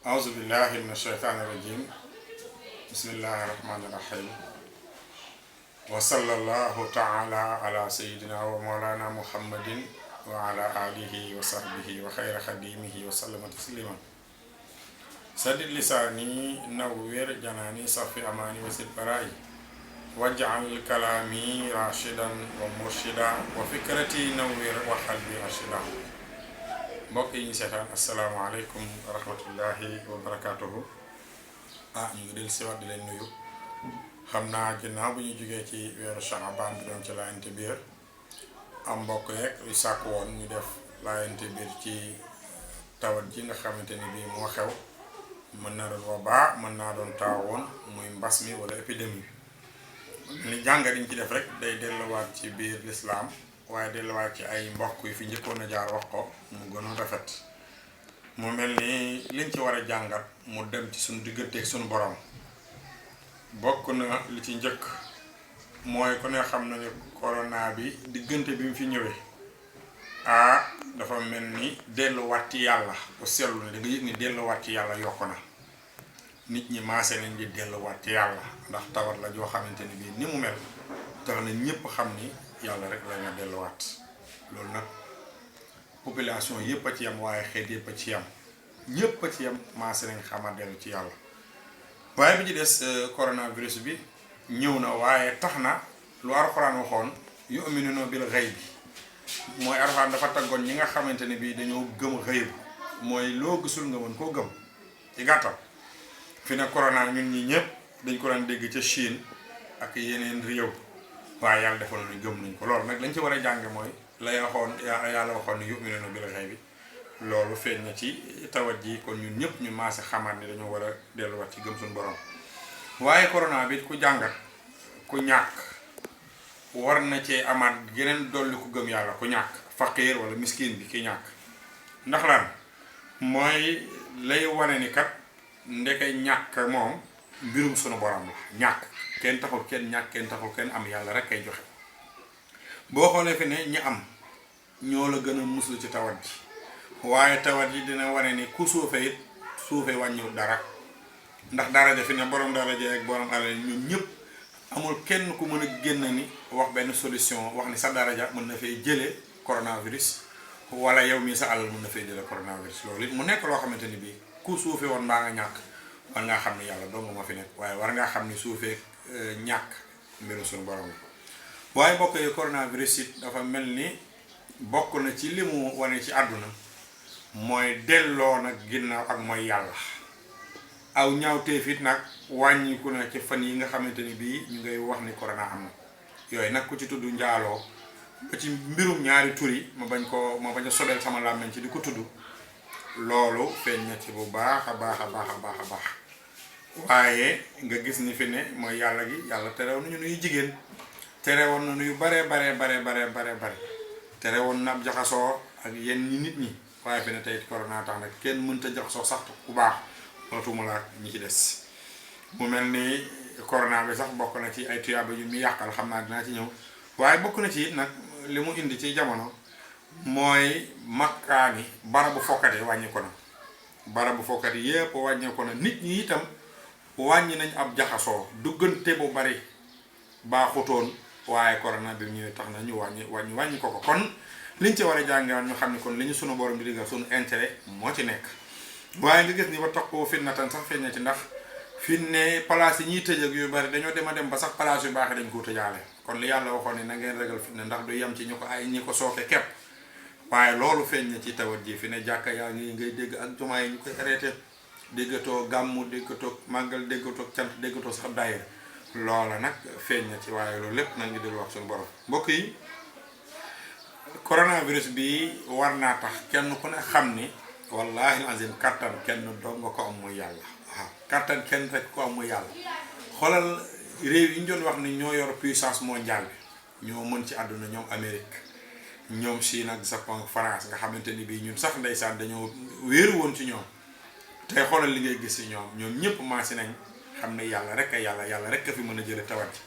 أعوذ بالله من الشيطان الرجيم بسم الله الرحمن الرحيم وصلى الله تعالى على سيدنا ومولانا محمد وعلى آله وصحبه وخير خديمه وسلم تسليما سدد لساني نوّر جناني صفي أماني وسد برائي واجعل كلامي راشدا ومرشدا وفكرتي نوّر وقلبي راشدا mbokk yi ñu seetaan asalaamaaleykum wa rahmatullahi wa barakaatuhu ñu ngi del siwaat di leen nuyu xam naa ginnaaw bu ñu jógee ci weeru Sha'ban bi doon ci laayante biir am mbokk yeeg yu sàkk woon ñu def laayante biir ci tawat ji nga xamante ni bii moo xew mën na doon wabaa mën naa doon taawoon muy mbas mi wala épidémie ni jàngat yi ci def rek day delluwaat ci biir lislaam waaye delluwaat ci ay mbokk yu fi njëkkoon a jaar wax ko mu gënoon rafet mu mel ni liñ ci war a jàngat mu dem ci suñu digganteeg suñu borom bokk na li ci njëkk mooy ku ne xam na ne corona bi diggante bi mu fi ñëwee dafa mel ni delluwaat ci yàlla bu seetlu ne da nga yëg ni delluwaat ci yàlla yokk na nit ñi maase nañ di delluwaat ci yàlla ndax tawat la joo xamante ni bii ni mu mel tax na ñëpp xam ni yàlla rek la nga delluwaat loolu nag population yëpp a ci yam waaye xeet yëpp a ci yam ñëpp a ci yam maase nañ xama dellu ci yàlla waaye bi ci des coronavirus bi ñëw na waaye tax na lu Alxuraan waxoon yu'minuuna bil ghaybi mooy Alxuraan dafa taggoon ñi nga xamante ne bii dañoo gëm xëyb mooy loo gisul nga mën koo gëm ci gàttal fi ne corona ñun ñi ñëpp dañ ko daan dégg ca Chine ak yeneen réew waaye yàlla defal na gëm nañ ko loolu nag lañ ci war a jàng mooy lay waxoon yàlla waxoon ne yu'minuuna bil ghaybi loolu feeñ na ci tawat ji kon ñun ñëpp ñu maase xamaat ni dañoo war a delluwaat ci gëm suñu borom waaye corona bi ku jàngat ku ñàkk war na cee amaat geneen dolli ku gëm yàlla ku ñàkk faqiir wala miskin bi ki ñàkk ndax lan mooy lay wane ni kat ndeke ñàkk moom mbirum sunu borom la ñàkk kenn taxul kenn ñàkk kenn taxul kenn am yàlla rek kay joxe boo xoolee fi ne ñi am ñoo la gën a muslu ci tawat ji waaye tawat yi dina wane ni ku suufe it suufe wàññiwut dara ndax daraja fi ne borom daraja ak borom alal ñoom ñëpp amul kenn ku mën a génn ni wax benn solution wax ni sa daraja mën na fay jëlee coronavirus wala yow mii sa alal mën na fay jëlee coronavirus loolu it mu nekk loo xamante ni bii ku suufe woon mbaa nga ñàkk war ngaa xam ni yàlla dong ma fi nekk waaye war ngaa xam ni suufee ñàkk mbiru suñu borom la waaye bokk yi coronavirus it dafa mel ni bokk na ci li mu wane ci àdduna mooy delloo nag ginnaaw ak mooy yàlla aw ñaawteef it nag wàññiku na ci fan yi nga xamante ni bii ñu ngay wax ni corona am na yooyu nag ku ci tudd njaaloo ba ci mbirum ñaari tur yi ma bañ a sobeel sama làmmiñ ci di ko tudd loolu feeñ na ci bu baax a baax a baax a baax a baax waaye nga gis ni fi ne mooy yàlla gi yàlla terewoon nañu nuyu jigéen terewoon na nuyu bare terewoon na ab jaxasoo ak yenn ñi nit ñi waaye fi ne tey corona tax nag kenn mënta jaxasoo sax ku baax mootuma la ñi ci des mu mel ni corona bi sax bokk na ci ay tuyaaba yu mu yàqal xam naa dinaa ci ñëw waaye bokk na ci nag li mu indi ci jamono mooy makkaani barabu fokkate wàññi ko na barabu fokkate yépp wàññi ko na nit ñi itam wàññi nañ ab jaxasoo duggante bu bari baaxutoon waaye corona bi ñu tax na ñu wàññi ko kon liñ ci war a jàngewoon ñu xam ne kon li ñu sunu borom di diggal sunu intérêt moo ci nekk waaye nga gis ni ba tax ko fitnatan sax feeñ na ci ndax fi ne place yi ñuy tëj ak yu bari dañoo dem ba sax place yu baax dañ koo tëjaale kon li yàlla waxoon ne na ngeen ragal fitna ndax du yem ci ñu ko ay ñi ko sooke kepp waaye loolu feeñ na ci tawat ji fi ne jàkka yaa ngi ngay dégg ak jumaa yi ñu koy arrêté déggatoo gàmmu déggatoo màggal déggatoo cant déggatoo sax daayira loola nag feeñ na ci waaye loolu lépp nag ñu dellu wax suñu borom mbokk yi coronavirus bi war naa tax kenn ku ne xam ni wallahi azim kattan kenn doo nga ko am muy yàlla waaw kattan kenn rek ko am muy yàlla xoolal réew yi ñu doon wax ni ñoo yor puissance mondiale bi ñoo mën ci àdduna ñoom Amérique ñoom Chine ak Japon ak France nga xamante ni bii ñun sax ndeysaan dañoo wéeru woon ci ñoom tey xoolal li ngay gis ci ñoom ñëpp maasi nañ xam ne yàlla rek a fi mën a jële tawat ji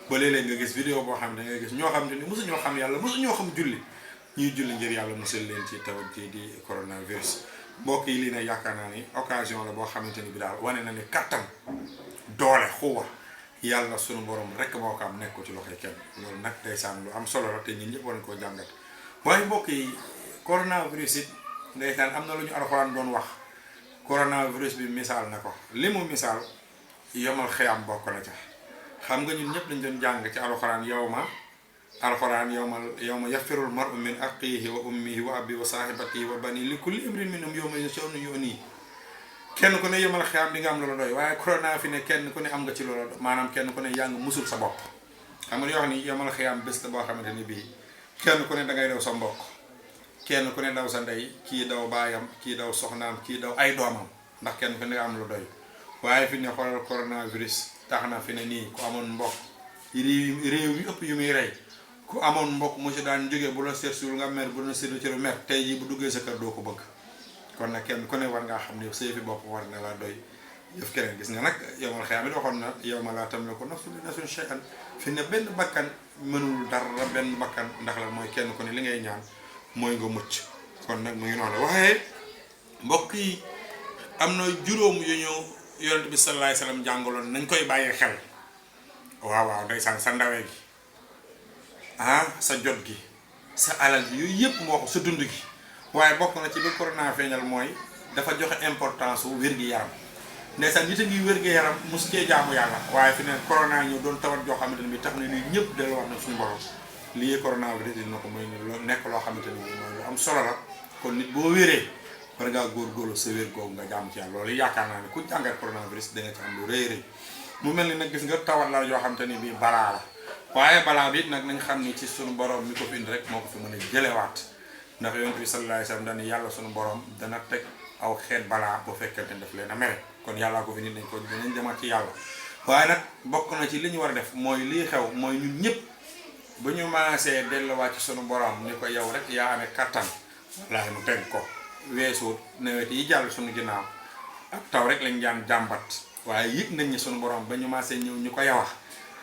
ba léeg-léeg nga gis vidéo boo xam ne da ngay gis ñoo xam ne ni mosu ñoo xam yàlla mosu ñoo xam julli ñuy julli ngir yàlla musal leen ci tawat ji di coronavirus mbokk yi lii ne yaakaar naa ni occasion la boo xamante ni bi daal wane na ni kattan doole xuwa yàlla sunu borom rek moo ko am nekk ko ci loxoy kenn loolu nag ndeysaan lu am solo la te ñun ñëpp war nañ koo jàngat waaye mbokk yi coronavirus it ndeysaan am na lu ñu Alxuraan doon wax coronavirus bi misaal na ko li mu misaal yomal xiyam bokk na ca xam nga ñun ñëpp dañ doon jàng ci alxuraan yawma yafirul mar'u min axiihi wa ummihi wa abihi wa saahibatihi wa banihi li kulli imrin minhum yawma sha'nun yughnihi kenn ku ne yomal xiyam di nga am loola doy waaye corona fi ne kenn ku ne am nga ci loola maanaam kenn ku ne yaa ngi musul sa bopp xam nga li wax ni yomal xiyam bés la boo xamante ni bii kenn ku ne dangay daw sa mbokk kenn ku ne daw sa ndey kii daw baayam kii daw soxnaam kii daw ay doomam ndax kenn ku ne am lu doy waaye fi ne xoolal coronavirus tax na fi ne nii ku amoon mbokk réew yu ëpp yu muy rey ku amoon mbokk mu si daan jógee bu la seetsul nga mer bu la seetlu ci lu mer tey jii bu duggee sa kër doo ko bëgg kon nag kenn ku ne war ngaa xam ne sa yëfi bopp war na la doy yëf keneen gis nga nag yowmal xiyaam it waxoon na yawma laa tamliku nafsun li nafsin shay'an fi ne benn bakkan mënul dara benn bakkan ndax la mooy kenn ku ne li ngay ñaan mooy nga mucc kon nag mu ngi noonu waaye mbokk yi am na juróom yu ñu yonent bi sallallahu alayhi wasallam jàngaloon nañ koy bàyyee xel waaw ndeysaan sa ndawee gi sa jot gi sa alal gi yooyu yëpp moo ko sa dund gi waaye bokk na ci li corona feeñal mooy dafa joxe importance wu wér-gi-yaram ndeysaan nit a ngi wér-gi-yaram mosu cee jaamu yàlla waaye fi ne corona ñëw doon tawat joo xamante ne bi tax na ñun ñëpp dellu wax na suñu borom lii corona bi dina ko mooy nekk loo xamante ne bi mooy lu am solo la kon nit boo wéree war ngaa góorgóorlu sa wér googu nga jaamu ci yàlla loolu yaakaar naa ne ku jàngat coronavirus da nga ci am lu rëy rëy mu mel ni nag gis nga tawat la yoo xamante ni bii balaa la waaye balaa bi it nag nañ xam ni ci suñu borom mi ko fi indi rek moo ko fi mën a jëlewaat ndax yonent bi sallallahu alayhi wasallam dañu yàlla suñu borom dana teg aw xeet balaa bu fekkente ne daf leen a mere kon yàllaa ko fi nit nañ ko dinañ demaat ci yàlla waaye nag bokk na ci li ñu war a def mooy lii xew mooy ñun ñëpp bu ñu maasee delluwaat ci suñu borom ni ko yow rek yaa amee kattan wallaahi mu teg ko weesu nawet yi jàll suñu ginnaaw ak taw rek lañ daan jàmbat waaye yëg nañ ni suñu borom ba ñu maasee ñëw ñu ko yawax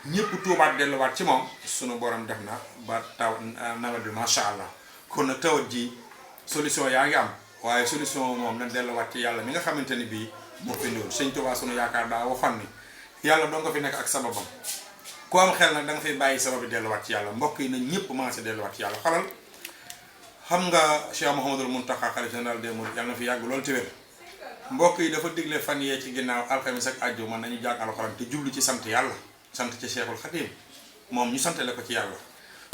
ñëpp tuubaat delluwaat ci moom suñu borom def na ba taw nawet bi macha allah kon nag tawat ji solution yaa ngi am waaye solution moom na delluwaat ci yàlla mi nga xamante ni bii moo fi ndiwoon sëñ Tuubaa sunu yaakaar daa waxoon ni yàlla doo nga fi nekk ak sababam ku am xel nag da nga fay bàyyi sabab bi delluwaat ci yàlla mbokk yi nag ñëpp maasee delluwaat ci yàlla xolal xam nga Cheikh Mouhamadul Mountakha xalifa général des mourides yàlla na fi yàgg loolu te wér mbokk yi dafa digle fan yee ci ginnaaw alxamis ak àjjuma nañu jàng alxuraan te jublu ci sant yàlla sant ci Cheikhul Khadim moom ñu santale ko ci yàlla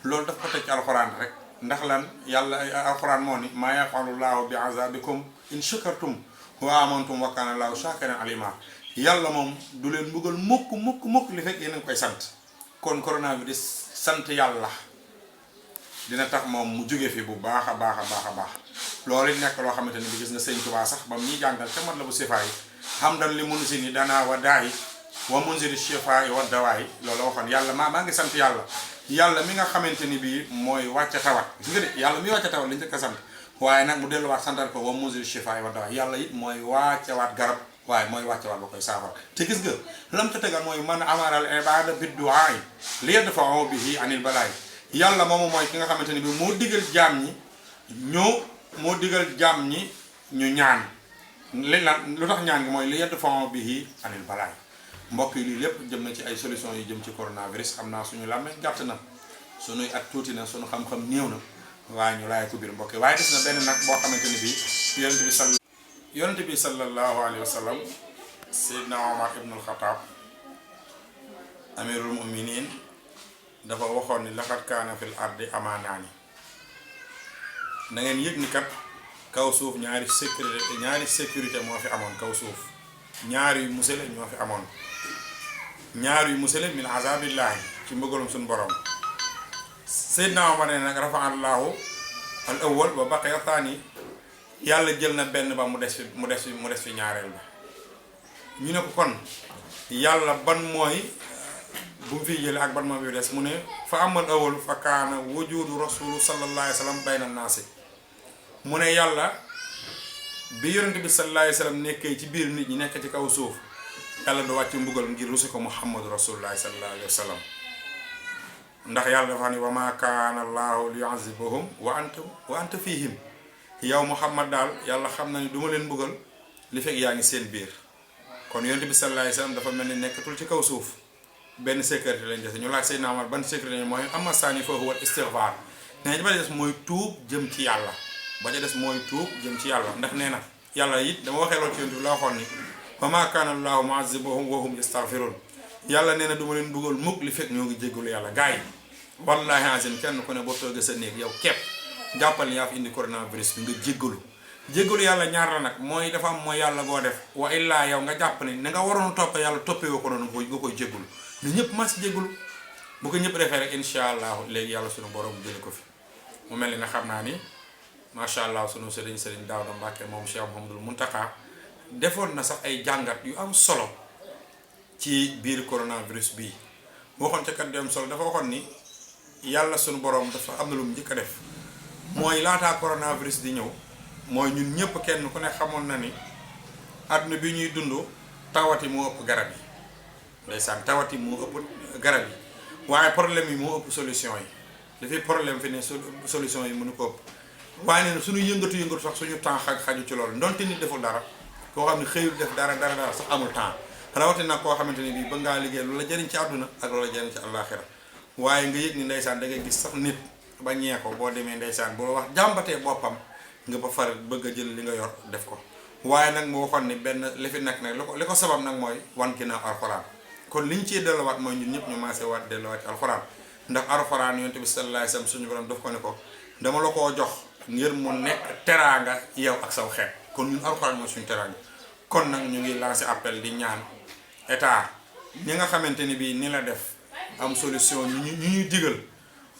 loolu daf ko teg ci alxuraan rek ndax lan yàlla alxuraan moo ni maa yafalu laahu bi azabikum in shakartum wa amantum wa kana laahu shakiran alima yàlla moom du leen mbugal mukk li fekk yéen a ngi koy sant kon coronavirus sant yàlla dina tax moom mu jóge fi bu baax a baax loolu it nekk loo xamante ni bi gis nga sëñ Tuubaa sax ba mu ñuy jàngal ca mat la bu sifaay xam dan li mun si ni danaa wa daay wa munziri shifaay wa dawaay loolu waxoon yàlla maa ngi sant yàlla mi nga xamante ni bii mooy wàcce tawat gis nga de yàlla mi wàcce tawat lañ njëkk a sant waaye nag mu delluwaat santal ko wa munziri shifaay wa dawaay yàlla it mooy wàccewaat garab waaye mooy wàccewaat ba koy saafara te gis nga lam ca tegal mooy man amaral ibada bi duaay li yadfa'u bihi anil balaay yàlla moomu mooy ki nga xamante ni bii moo digal jaam ñi ñu ñaan lu tax ñaan gi mooy li yadfa'u bihi anil balaay mbokk yi lii lépp jëm na ci ay solution yu jëm ci coronavirus xam naa suñu làmmeñ gàtt na suñuy at tuuti na suñu xam-xam néew na waaye ñu laay ko biir mbokk yi waaye des na benn nag boo xamante ni bii yonent bi sallallahu alayhi wa sallam Seydina Omar ibnul Xataab amirul muminin dafa waxoon ni laqad kaana fil ardi amaanaani na ngeen yëg ni kat kaw suuf ñaari sécurité moo fi amoon kaw suuf ñaar yu musale ñoo fi amoon ñaar yu musale min azabillahi ci mbëggalum suñu borom Seydina Omar ne nag rafa allahu al awwal ba baqiya thani yàlla jël na benn ba mu des fi ñaareel ba ñu ne ko kon yàlla ban mooy bu mu fiy jële ak ban mooy bi des mu ne fa amal awwal fa kaana wujudu rasulu sallallahu alayhi wa sallam bayna naasi mu ne yàlla bi yonent bi sallallahu alayhi wa sallam nekkee ci biir nit ñi nekk ci kaw suuf yàlla du wàcc mbugal ngir rusi ko muhammadu rasulullahi sallallahu alayhi wa sallam ndax yàlla dafa ne wa ma kaana allahu liyu'azzibahum wa anta fihim yow Muhammad daal yàlla xam na ni du ma leen mbugal li fekk yaa ngi seen biir. kon yonent bi sallallahu alayhi wasallam dafa mel ni nekkatul ci kaw suuf benn sécurité lañ dese ñu laaj Seydina Omar ban sécurité mooy amma saani fa huwa istighfar nee na ba des mooy tuub jëm ci yàlla ba ca des mooy tuub jëm ci yàlla ndax nee na yàlla it dama waxee loolu ci yonent bi la waxoon ni wa maa kaana allaahu mu'azzibahum wa hum yastaghfiruun yàlla nee na du ma leen buggal mukk li fekk ñoo ngi jéggalu yàlla gars yi wallaahi azim kenn ku ne boo toogee sa néeg yow képp jàppal ni yaa fi indi coronavirus bi nga jéggalu yàlla ñaar la nag mooy dafa am mooy yàlla goo def wa illaa yow nga jàpp ni na nga waroon toppe yàlla toppee woo ko noonu nga koy jéggalu ne ñëpp man si jéggalu bu ko ñëpp defee rek incha allah léegi yàlla suñu borom jële ko fi mu mel ni na xam naa ni macha allah sunu sëriñ Daawda Mbàkke moom Cheikh Mouhamadoul Mountakha defoon na sax ay jàngat yu am solo ci biir coronavirus bii waxoon ca kat di am solo dafa waxoon ni yàlla sunu borom dafa am na lu mu njëkk a def mooy laataa coronavirus di ñëw mooy ñun ñëpp kenn ku ne xamoon na ni àdduna bi ñuy dund tawati moo ëpp garab yi ndeysaan tawati moo ëpp garab yi waaye problème yi moo ëpp solution yi dafay problème fi ne solution yi mënu ko ëpp waaye nee na suñu yëngatu sax suñu temps xaju ci loolu ndonte nit deful dara koo xam ne xëyul def dara sax amul temps rawatina koo xamante ni bii ba ngaa liggéey lu la jëriñ ci àdduna ak lu la jëriñ ci àllaaxira waaye nga yëg ni ndeysaan da ngay gis sax nit ba ñee ko boo demee ndeysaan boo wax jàmbatee boppam nga ba far bëgg a jël li nga yor def ko waaye nag mu waxoon ni benn li fi nekk nag li ko sabab nag mooy wan ginnaaw alxuraan kon liñ ciy delluwaat mooy ñun ñëpp ñu maasee waat delluwaat ci alxuraan ndax alxuraan yonent bi sallallahu alayhi wasallam suñu borom daf ko ne ko dama la koo jox ngir mu nekk teraanga yow ak saw xeet kon ñun alxuraan mooy suñu teraanga kon nag ñu ngi lancé appel di ñaan état ñi nga xamante ni bii ni la def am solution ñu ñuy digal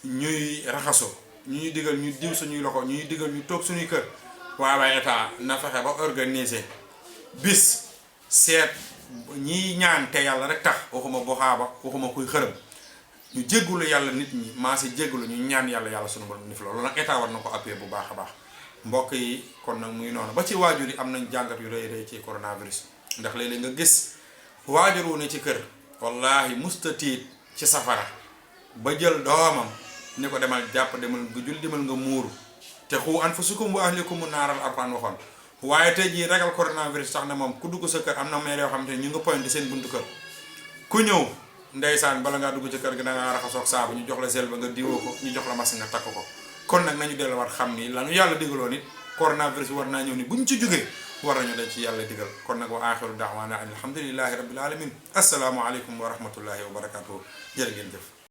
ñuy raxaso ñu ñuy digal ñu diw suñuy loxo ñu ñuy digal ñu toog suñuy kër waaye état na fexe ba organiser bis seet ñiy ñaan te yàlla rek tax waxuma boxaaba waxuma kuy xërëm ñu jéggulu yàlla nit ñi maa si jéggulu ñu ñaan yàlla suñu borom ni fi loolu nag état war na ko appuyer bu baax a baax mbokk yi kon nag muy noonu ba ci waajur yi am nañ jàngat yu rëy ci coronavirus ndax léeg-léeg nga gis waajur wu ne ci kër wallahi mustatiit ci safara ba jël doomam ni ko demal jàpp demal nga jul demal nga muuru te xu anfusakum wa ahlikum naaral alxuraan waxoon waaye tey jii ragal coronavirus tax na moom ku dugg sa kër am na maire yoo xam te ñu nga pointé seen buntu kër ku ñëw ndeysaan bala ngaa dugg ci kër gi da ngaa raxasoog saabu ñu jox la sel ba nga diwoo ko ñu jox la masque nga takk ko kon nag nañu delluwaat xam ni lanu yàlla digaloon nit coronavirus war naa ñëw ni buñ ci jógee war nañu dañ ci yàlla digal kon nag wa axiru da'waana alhamdulillahi rabbil alamin assalaamu aleykum wa rahmatullahi wa barakatuhu jërë ngeen jëf